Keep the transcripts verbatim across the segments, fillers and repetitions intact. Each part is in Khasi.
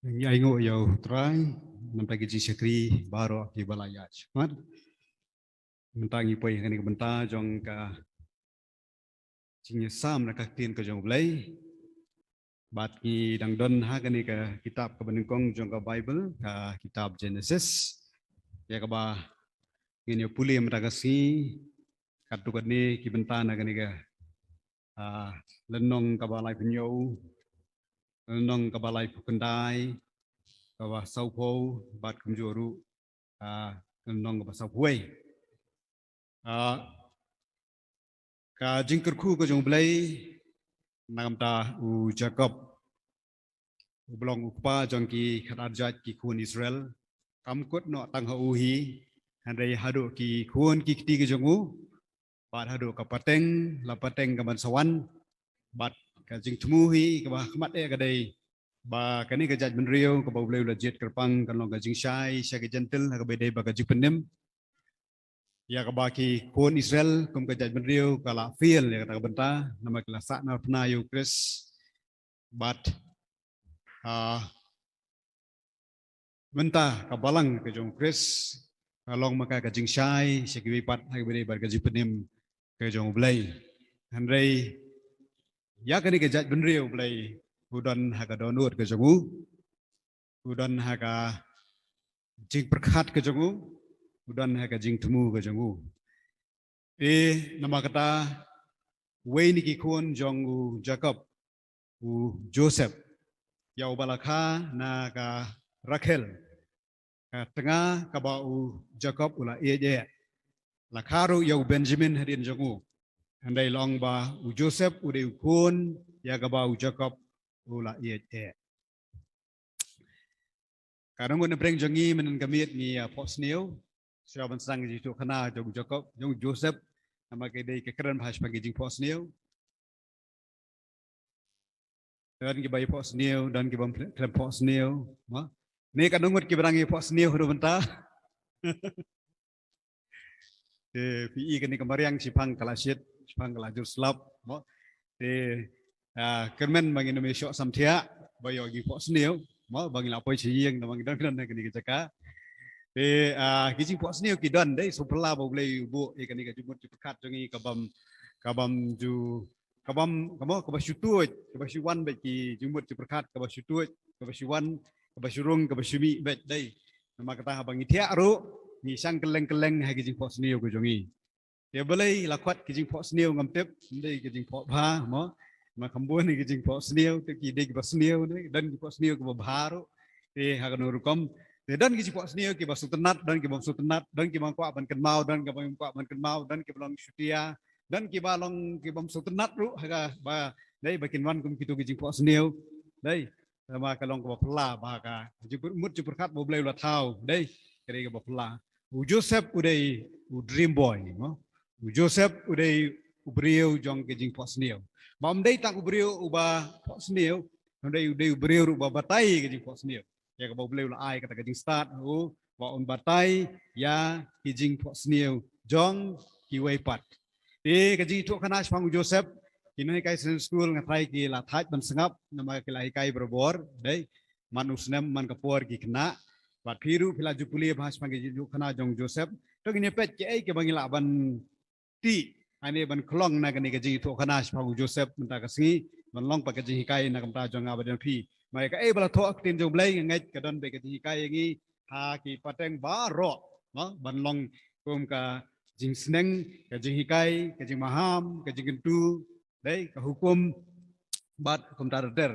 Ngi ai nguh ïa u Trai namar ki jingshakri baroh kiba la ïaid shakhmat. Mynta ngi poi ha kane ka bynta jong ka jingïasam na ka ktien ka jong U Blei. Bad ngi dang don ha kane ka kitab kaba nyngkong jong ka Baibl, ka kitab Genesis. Ïa kaba ngin ïa pule mynta ka sngi, katto katne ki bynta na kane ka, ah, lynnong kaba laiphew hynñiew, lynnong kaba laiphew khyndai, kaba sawphew, bad kumjuh ruh, ah, lynnong kaba sawphew wei. Ah, ka jingkyrkhu ka jong U Blei na ka bynta u Jakob, uba long u kpa jong ki khatar jait ki khun Israel, kam kut noh tang ha u hi, hynrei haduh ki khun ki kti ki jong u, bad haduh ka pateng la pateng kaban sa wan. Bad ka jingthmu hi kaba khmat eh ka dei ba kane ka jaitbynriew kaba U Blei u la jied kyrpang kan long ka jingshai sha ki Jentil, ha kaba dei ba ka jingpynim. Ïa kaba ki khun Israel kum ka jaitbynriew ka la fail ïa kata ka bynta, namar ki la sahnarphna ïa u Khrist. Bad, ah, mynta ka balang ka jong u Khrist ka long ma ka ka jingshai sha kiwei pat, ha kaba dei bad ka jingpynim ka jong U Blei. Hynrei ïa kane ka jaitbynriew U Blei u don ha ka dohnud ka jong u, u don ha ka jingpyrkhat ka jong u, u don ha ka jingthmu ka jong u. Te namar kata, uwei na ki khun jong u Jakob, u Joseph, ïa uba la kha na ka Rakhel, ka tnga kaba u Jakob u la ïeit eh. La kha ruh ïa u Benjamin hadien jong u. Hynrei long ba u Joseph u dei u khun ïa kaba u Jakob u la ïeit eh. Ka nongut na pdeng jong ngi mynta ka miet ngi ïa phohsniew. Shuwa ban sdang ka jingïathuhkhana jong u Jakob, jong u Joseph, namar ka dei ka kren bha shaphang ka jingphohsniew. Don kiba ïa phohsniew, don kiba khlem phohsniew, mo. Ne ka nongut kiba dang ïa phohsniew haduh mynta. Te phi i kane ka mariang shiphang ka la shit, shiphang ka la jur slap, mo. Te, ah, kyrmen ba ngin ym ïa shoh samthiah ba ïoh ki jingphohsniew, mo, ba ngi la poi sha ïing, namar ngi don kane ka jaka. Te, ah, ki jingphohsniew ki don, dei, sngewphylla ba U Blei u buh ïa kane ka jingmut jingpyrkhat jong ngi ka bym, ka bym ju ka bym, ka mo, kaba shu tuid, kaba shu wan bad ki jingmut jingpyrkhat, kaba shu tuid, kaba shu wan, kaba shu rung, kaba shu mih bad, dei. Namar kata haba ngi thiah ruh, ngi shang kylleng kylleng ha ki jingphohsniew ka jong ngi. Te balei la khot ki jingphohsniew ngam tip, dei ki jingphoh bha, mo. Ma kham bun ki jingphohsniew, te ki dei kiba sniew, dei, don ki phohsniew kiba bha ruh. Te ha kano rukom, te don ki jingphohsniew kiba sngewtynnat, don kiba sngewtynnat, don kiba kwah ban kynmaw, don kiba kwah ban kynmaw, don kiba long shutia, don kiba long kiba sngewtynnat ruh ha kaba, dei, ba kin wan kum kito ki jingphohsniew. Dei, namar ka long kaba phylla ba ka jingmut jingpyrkhat ba U Blei u la thaw, dei, ka dei kaba phylla. U Joseph u dei u dream boy, mo. U Joseph u dei u briew jong ka jingphohsniew. Ba um dei tang u briew uba phohsniew, u dei, u dei u briew ruh uba batai ka jingphohsniew. Ïa kaba U Blei u la ai kata ka jingstad, u, ba un batai ïa ki jingphohsniew jong kiwei pat. Te ka jingïathuhkhana shaphang u Joseph, ki nonghikai Sunday school nga trai ki la thait ban sngap, namar ki la hikai barabor, dei, man u snem, man ka por ki khynnah. Bad phi ruh phi la ju pule bha shaphang ka jingïathuhkhana jong u Joseph. To ngin ïa peit kiei kiba ngi lah ban tih, hangne ban khlong na kane ka jingïathuhkhana shaphang u Joseph mynta ka sngi, ban long pat ka jinghikai na ka bynta jong nga bad jong phi. Namar kaei ba la thoh ha ka ktien jong U Blei, nga ngeit ka don bad ka jinghikai ïa ngi ha ki pateng baroh, mo, ban long kum ka jingsneng, ka jinghikai, ka jingmaham, ka jingkyntu, dei, ka hukum, bad kumta ter ter.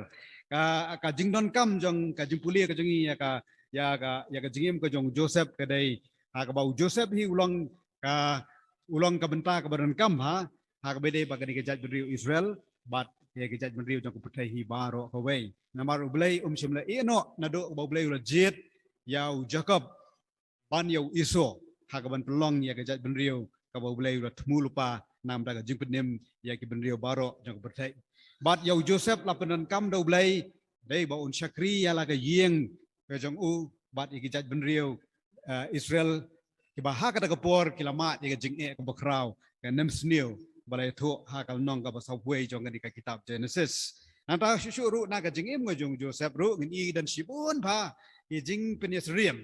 Ka, ka jingdonkam jong ka jingpule ka jong ngi ïa ka, ïa ka, ïa ka jingim ka jong u Joseph ka dei, ha kaba u Joseph hi u long ka, u long ka bynta kaba donkam ha, ha kaba dei ba kane ka jaitbynriew Israel bad ïa ka jaitbynriew jong ka pyrthei hi baroh kawei. Namar U Blei um shym la ïeh noh naduh ba U Blei u la jied ïa u Jakob ban ïa u Esau, ha kaban pynlong ïa ka jaitbynriew kaba U Blei u la thmu lypa na ka bynta ka jingpynim ïa ki bynriew baroh jong ka pyrthei. Bad ïa u Joseph la pyndonkam da U Blei, dei, ba un shakri ïa la ka ïing ka jong u, bad ïa ki jaitbynriew, eh, Israel, kiba ha kata ka por ki la mad ïa ka jingeh kaba khraw, ka nemsniew, ba la ïathuh ha ka lynnong kaba sawphew wei jong kane ka kitab Genesis. Nangta shuh shuh ruh na ka jingim ka jong u Joseph ruh ngin i don shibun bha ki jingpyniasyriem,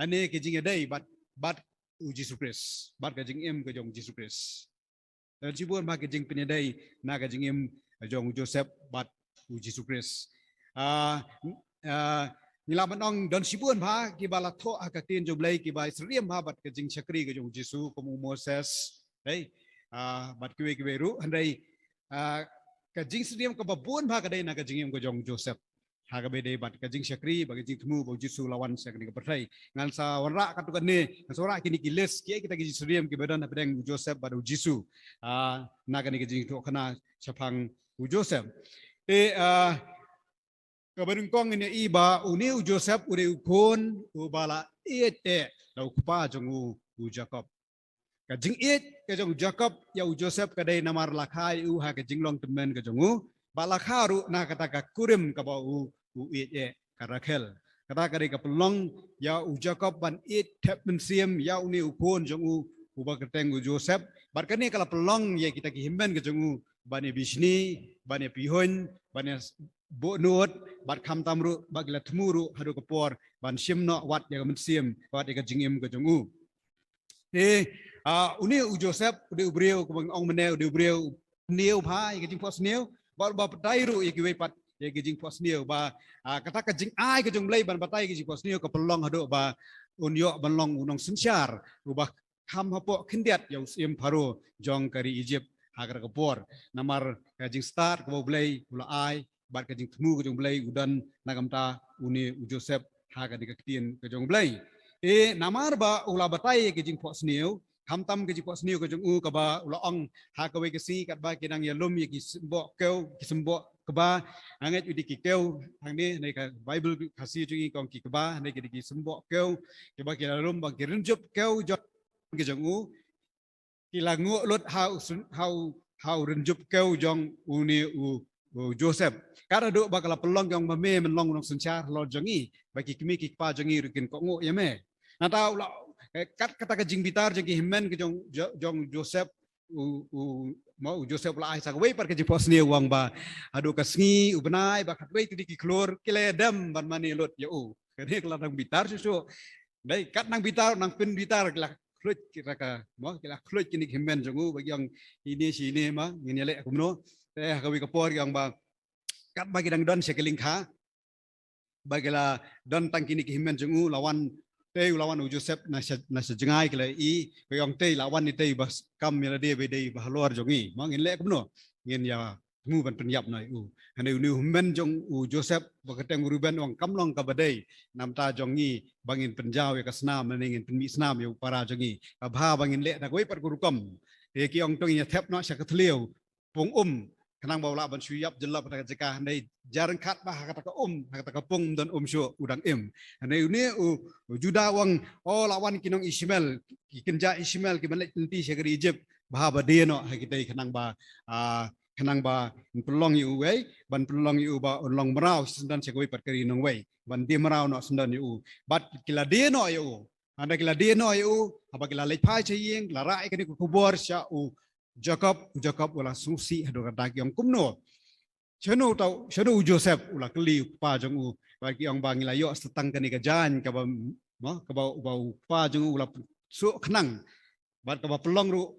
ane ki jingïadei bad, bad u Jisu Khrist, bad ka jingim ka jong u Jisu Khrist. Don shibun bha ki jingpyniadei na ka jingim jong u Joseph bad u Jisu Khrist. Ah, ah, ngi lah ban ong don shibun bha kiba la thoh ha ka ktien jong u Blei kiba syriem bha bad ka jingshakri ka jong u Jisu, kum u Moses, hei, ah, bad kiwei kiwei ruh, hynrei, ah, ka jingsyriem kaba bun bha ka dei na ka jingim ka jong u Joseph ha kaba ïadei bad ka jingshakri bad ka jingthmu ba u Jisu u la wan sha kane ka pyrthei. Ngan sa wanrah katto katne, ngan sa wanrah kine ki list, kiei kita ki jingsyriem kiba don hapdeng u Joseph bad u Jisu, ah, na kane ka jingïathuhkhana shaphang u Joseph. Te, ah, kaba nyngkong ngin ïa i ba une u Joseph u dei u khun uba la ïeit eh da u kpa jong u, u Jakob. Ka jingïeit ka jong u Jakob ïa u Joseph ka dei namar la kha ïa u ha ka jinglong tymmen ka jong u, bad la kha ruh na kata ka kurim kaba u, u ïeit eh, ka Rakhel. Kata ka dei ka pynlong ïa u Jakob ban ïeit thep mynsiem ïa une u khun jong u, uba kyrteng u Joseph. Bad kane ka la pynlong ïa kita ki hynmen ka jong u ban ïa bishni, ban ïa pihuiñ, ban ïa buh nud, bad khamtam ruh ba ki la thmu ruh haduh ka por ban shim noh wat ïa ka mynsiem, wat ïa ka jingim ka jong u. Te, ah, une u Joseph u dei u briew, kumba nga ong mynne, u dei u briew u sniew bha ïa ka jingphohsniew, bad uba batai ruh ïa kiwei pat ïa ka jingphohsniew, ba, ah, kata ka jingai ka jong u Blei ban batai ïa ka jingphohsniew ka pynlong haduh ba un ïoh ban long u nongsynshar uba kham hapoh khyndiat ïa u syiem Pharaoh jong ka ri Egypt ha kata ka por. Namar ka jingstad kaba u Blei u la ai bad ka jingthmu ka jong u Blei u don na ka bynta une u Joseph ha kane ka ktien ka jong u Blei. Te namar ba u la batai ïa ka jingphohsniew, khamtam ka jingphohsniew ka jong u kaba u la ong ha kawei ka sngi katba ki nang ïalum ïa ki symboh kew, ki symboh kba, nga ngeit u dei ki kew hangne, ne ka Baibl Khasi jong ngi ka ong ki kba, ne ki dei ki symboh kew kiba ki la lum ba ki rynjup kew jong ki jong u, ki la nguh lut ha u syn-, ha u, ha u rynjup kew jong une u, u Joseph. Kat haduh ba ka la pynlong ki ong ba me men long u nongsynshar halor jong ngi, ba ki kmie ki kpa jong ngi ruh kin kohnguh ïa me. Nangta u la, eh, kat kata ka jingbitar jong ki hynmen ka jong, jo-, jong Joseph, u, u, ma u Joseph u la ai sa kawei pat ka jingphohsniew u ong ba haduh ka sngi, u bnai, bad khatwei tylli ki khlur ki la ïadem ban mane lut ïa u. Kane ka la nang bitar shuh shuh. Dei kat nang bitar, nang pynbitar ki la khluit kita ka, mo, ki la khluit kine ki hynmen jong u, ba ki ong ine shi ine ma ngin ïaleh kumno. Te ha kawei ka por ki ong ba katba ki dang don sha ka lyngkha, ba ki la don tang kine ki hynmen jong u, la wan, te u la wan u Joseph na sha, na sha jngai ki la i, ki ong te la wan ite ba kam ïa lade ba dei ba halor jong ngi. Mo ngin leh kumno? Ngin ïa thmu ban pynïap noh ïa u. Hynrei une u hynmen jong u Joseph ba kyrteng u Reuben u ong kam long kaba dei na bynta jong ngi ba ngin pynjaw ïa ka snam, ne ngin pynmih snam ïa u para jong ngi. Ka bha ba ngin leh da kawei pat ka rukom. Te ki ong to ngin ïa thep noh sha ka thliew pung um, khnang ba u lah ban shu ïap jyllop ha kata ka jaka, hynrei jar ryngkat ba ha kata ka um, ha kata ka pung ym don um shuh, u dang im. Hynrei une u, u Judah u ong, o la wan ki nong Ishmael, ki kynja Ishmael kiban leit lynti sha ka ri Egypt, bha ba die noh ha kita khnang ba, ah, khnang ba pynlong ïa uwei, ban pynlong ïa u ba un long mraw shisyndon sha kawei pat ka ri nongwei, ban die mraw noh syndon ïa u. Bad ki la die noh ïa u. Haba ki la die noh ïa u, haba ki la leit phai sha ïing, ki la rah ïa kane ka khubor sha u Jakob, u Jakob u la sngewsih haduh katta, ki ong kumno? Shano tau, shano u Joseph? U la kylli u kpa jong u, bad ki ong ba ngi la ïoh sa tang kane ka jaiñ kaba, mo, kaba, ba u kpa jong u u la suh khnang. Bad kaba pynlong ruh,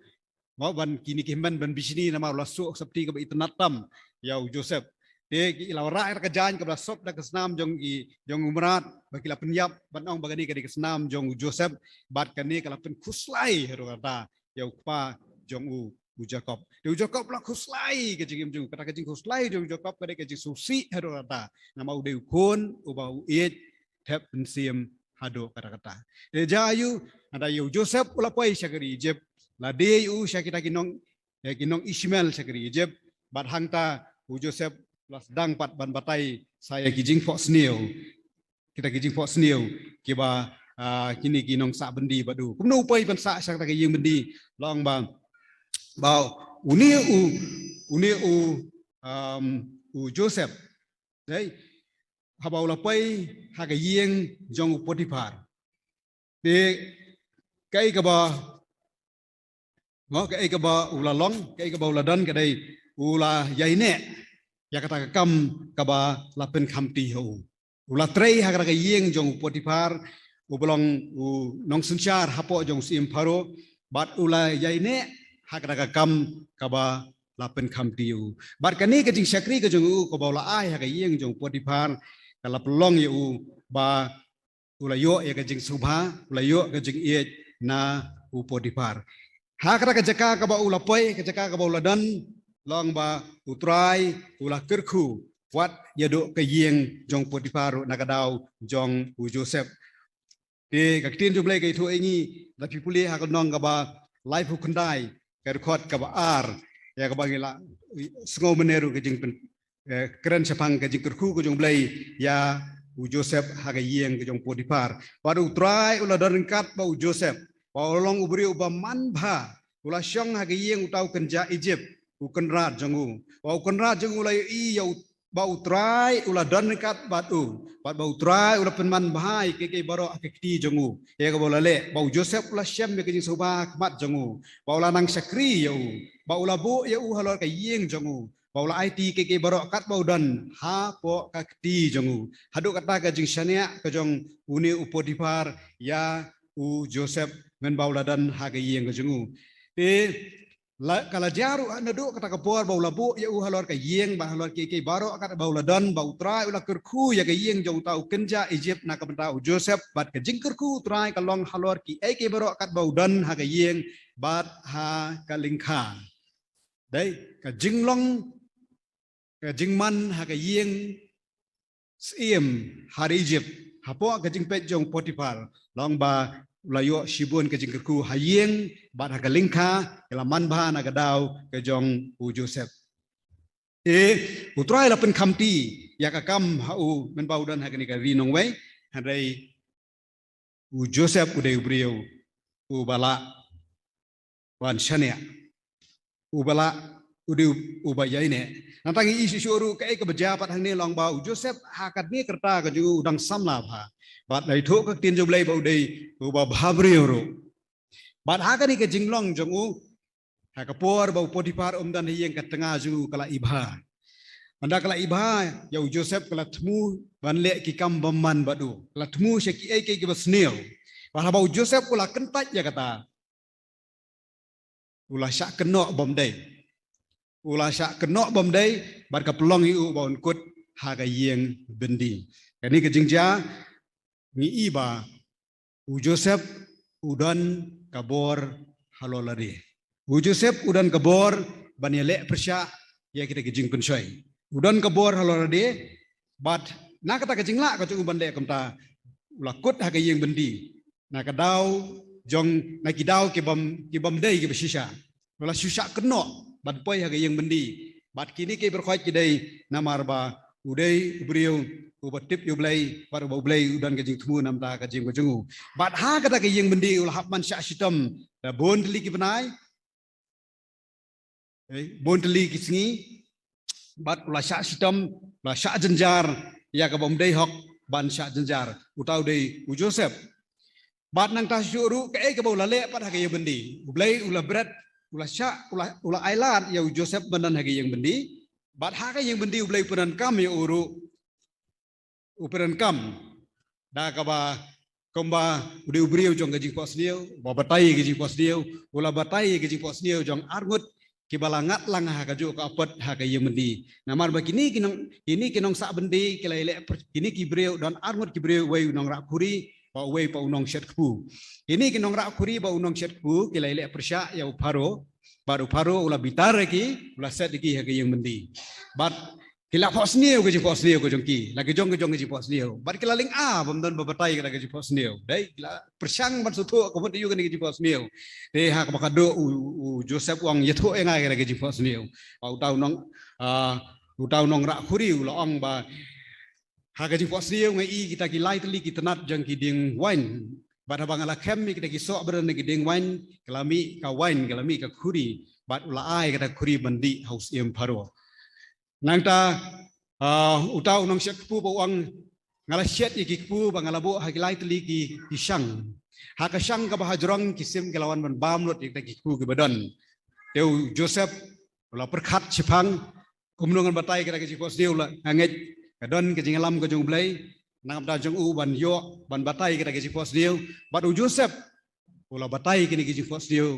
mo, ban kine ki hynmen ban bishni namar u la suh ka sopti kaba itynnad tam ïa u Joseph. Te ki la rah ïa ka jaiñ kaba la sop da ka snam jong ki, jong u mrad, ba ki la pynïap, ban ong ba kane ka dei ka snam jong u Joseph, bad kane ka la pynkhuslai haduh katta ïa u kpa jong u, u Jakob. Te u Jakob la khuslai, ka jingim jong u, kata ka jingkhuslai jong u Jakob ka dei ka jingsngewsih haduh katta. Namar u dei u khun uba u ïeit thep mynsiem haduh katta katta. Te jia ïa u, haba ïa u Joseph u la poi sha ka ri Egypt, la die ïa u sha kita ki nong, eh, ki nong Ishmael sha ka ri Egypt, bad hangta u Joseph la sdang pat ban batai sa ïa ki jingphohsniew, kita ki jingphohsniew kiba, ah, kine ki nongsah byndi bad u. Kumno u poi ban sah sha kata ka ïing byndi? La ong ba, ba une u, une u, um, u Joseph, dei, haba u la poi ha ka ïing jong u Potiphar, te kaei kaba, mo, kaei kaba u la long, kaei kaba u la don ka dei u la ïaineh ïa kata ka kam kaba la pynkhamti ha u. U la trei ha kata ka ïing jong u Potiphar, u ba long u nongsynshar hapoh jong u syiem Pharaoh, bad u la ïaineh ha kata ka kam kaba la pynkhamti ïa u. Bad kane ka jingshakri ka jong u kaba u la ai ha ka ïing jong u Potiphar, ka la pynlong ïa u ba u la ïoh ïa ka jingsngewbha, u la ïoh ka jingïeit na u Potiphar. Ha kata ka jaka kaba u la poi, ka jaka kaba u la don, long ba u Trai u la kyrkhu wat ïa duh ka ïing jong u Potiphar ruh na ka daw jong u Joseph. Te ka ktien jong u Blei ka ïathuh ïa ngi, lada phi pule ha ka lynnong kaba laiphew khyndai, ka dkhot kaba ar, ïa kaba ngi la sngew mynne ruh ka jingpyn, eh, kren shaphang ka jingkyrkhu ka jong u Blei ïa u Joseph ha ka ïing ka jong u Potiphar. Bad u Trai u la don ryngkat bad u Joseph, bad u la long u briew uba manbha, u la shong ha ka ïing uta u kynja Egypt, u kynrad jong u. Bad u kynrad jong u u la ïohi ïa u, ba u Trai u la don ryngkat bad u, bad ba u Trai u la pynmanbha ïa kiei kiei baroh ha ka kti jong u, ïa kaba u la leh. Bad u Joseph u la shem ïa ka jingsngewbha ha khmat jong u, bad u la nang shakri ïa u, bad u la buh ïa u halor ka ïing jong u, bad u la aiti kiei kiei baroh katba u don hapoh ka kti jong u. Haduh kata ka jingshaniah ka jong une u Potiphar ïa u Joseph, mynba u la don ha ka ïing ka jong u. Te la, ka la jia ruh naduh kata ka por ba u la buh ïa u halor ka ïing bad halor kiei kiei baroh katba u la don, bad u Trai u la kyrkhu ïa ka ïing jong uta u kynja Egypt na ka bynta u Joseph, bad ka jingkyrkhu u Trai ka long halor kiei kiei baroh katba u don ha ka ïing bad ha ka lyngkha. Dei, ka jinglong, ka jingman ha ka ïing syiem ha ri Egypt, hapoh ka jingpeit jong u Potiphar, long ba u la ïoh shibun ka jingkyrkhu ha ïing bad ha ka lyngkha, ka la manbha na ka daw ka jong u Joseph. Te u Trai la pynkhamti ïa ka kam ha u mynba u don ha kane ka ri nongwei, hynrei u Joseph u dei u briew uba lah ban shaniah, uba lah, u dei uba ïaineh. Nangta ngi ïohi shuh shuh ruh kaei kaba jia pat hangne, long ba u Joseph ha kane ka rta ka jong u u dang samla bha, bad la ïathuh ka ktien jong u Blei ba u dei uba bhabriew ruh. Bad ha kane ka jinglong jong u, ha ka por ba u Potiphar um don ha ïing, ka tnga jong u ka la ibha. Hynda ka la ibha ïa u Joseph, ka la thmu ban leh ki kam bymman bad u, ka la thmu sha kiei kiei kiba sniew. Bad haba u Joseph u la kyntait ïa kata, u la shah kynnoh bymdei. U la shah kynnoh bymdei, bad ka pynlong ïa u ba un kut ha ka ïing byndi. Kane ka jingjia ngi i ba u Joseph u don ka bor halor lade. U Joseph u don ka bor ban ïaleh pyrshah ïa kita ki jingpynshoi. U don ka bor halor lade, bad na kata ka jinglah ka jong u ban leh kumta, u la kut ha ka ïing byndi na ka daw jong, na ki daw ki bym, ki bym dei kiba shisha. U la shu shah kynnoh ban poi ha ka ïing byndi. Bad kine ki baroh ki dei namar ba u dei u briew uba tip ïa u Blei, bad uba u Blei u don ka jingthmu namar ka jingim ka jong u. Bad ha kata ka ïing byndi u la hap ban shah shitom da bun tylli ki bnai, eh, bun tylli ki sngi, bad u la shah shitom, u la shah jynjar ïa kaba um dei hok ban shah jynjar, uta u dei u Joseph. Bad nangta shuh ruh kaei kaba u la leh pat ha ka ïing byndi, u Blei u la bret, u la shah, u la, u la ailad ïa u Joseph ban don ha ka ïing byndi. Bad ha ka ïing byndi u Blei u pyndonkam ïa u ruh, u pyndonkam da kaba, kumba u dei u briew jong ka jingphohsniew, uba batai ka jingphohsniew, u la batai ka jingphohsniew jong arngut kiba la ngat lang ha kajuh ka apot ha ka ïing byndi. Namar ba kine ki nong, kine ki nongsah byndi ki la ïaleh pyr-, kine ki briew, don arngut ki briew, uwei u nongrah khuri, bad uwei pat u nongshet kpu. Kine ki nongrah khuri bad u nongshet kpu ki la ïaleh pyrshah ïa u Pharaoh, bad u Pharaoh u la bitar ïa ki, u la set ïa ki ha ka ïing byndi. Bad ki la phohsniew ka jingphohsniew ka jong ki, la ki jong ka jong ka jingphohsniew. Bad ki la lynga bym don ba batai kata ka jingphohsniew. Dei, ki la pyrshang ban sngewthuh ka mut aïu kane ka jingphohsniew. Te ha kaba khadduh u, u Joseph u ong, ïathuh ïa nga kata ka jingphohsniew. Bad uta u nong, ah, uta u nongrah khuri u la ong ba ha ka jingphohsniew nga i kita ki lai tylli ki tnat jong ki dieng wain. Bad haba nga la khem ïa kita ki soh ba don ha ki dieng wain, ka la mih ka wain, ka la mih ka khuri. Bad u la ai kata ka khuri ban dih ha u syiem Pharaoh. Nangta, ah, uta u nongshet kpu pat u ong, nga la shet ïa ki kpu bad nga la buh ha ki lai tylli ki, ki shang. Ha ka shang kaba hajrong ki sim ki la wan ban bam lut ïa kita ki kpu kiba don. Te u Joseph u la pyrkhat shiphang, kumno ngan batai kata ka jingphohsniew la, nga ngeit ka don ka jingïalam ka jong U Blei na ka bynta jong u ban ïoh ban batai kata ka jingphohsniew. Bad u Joseph u la batai kane ka jingphohsniew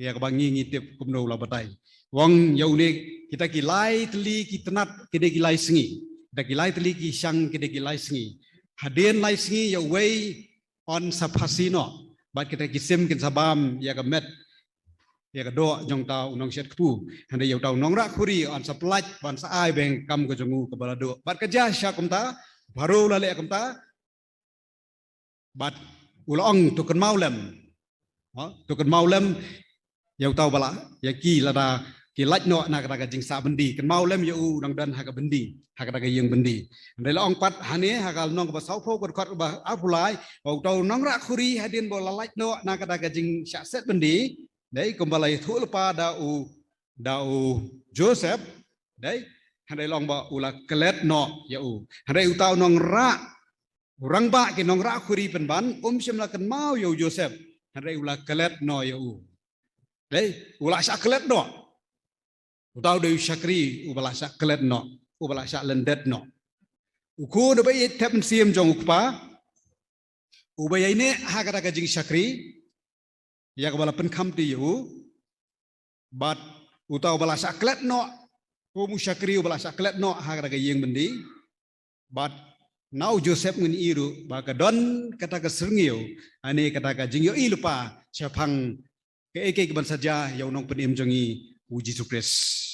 ïa kaba ngi ngi tip kumno u la batai. U ong ïa une, kita ki lai tylli ki tnat ki dei ki lai sngi, kita ki lai tylli ki shang ki dei ki lai sngi. Hadien lai sngi ïa uwei yn sa phasi noh, bad kita ki sim kin sa bam ïa ka met, ïa ka doh jong uta u nongshet kpu. Hynrei ïa uta u nongrah khuri yn sa pyllait ban sa ai beng kam ka jong u kaba la duh. Bad ka jia sha kumta, Pharaoh u la leh kumta. Bad u la ong, to kynmaw lem. Ha, to kynmaw lem ïa uta uba la, ïa ki lada ki lait noh na kata ka jingsah byndi, kynmaw lem ïa u u dang don ha ka byndi, ha kata ka ïing byndi. Hynrei la ong pat hangne ha ka lynnong kaba sawphew, ka dkhot kaba arphew lai, ba uta u nongrah khuri hadien ba u la lait noh na kata ka jingshah set byndi, dei, kumba la ïathuh lypa da u, da u Joseph, dei, hynrei la ong ba u la klet noh ïa u. Hynrei uta u nongrah, u rangbah ki nongrah khuri pynban um shym la kynmaw ïa u Joseph, hynrei u la klet noh ïa u. Dei, u la shah klet noh. Uta u dei u shakri uba la shah klet noh, uba la shah lyndet noh. U khun uba ïeit thep mynsiem jong u kpa, uba ïaineh ha kata ka jingshakri ïa kaba la pynkhamti ïa u. Bad uta uba la shah klet noh, kum u shakri uba la shah klet noh ha kata ka ïing byndi. Bad na u Joseph ngin ïohi ruh ba ka don kata ka syrngiew, ane kata ka jingïohi lypa shaphang kaei kaei kaban sa jia ïa u nongpynim jong ngi, u Jisu Khrist.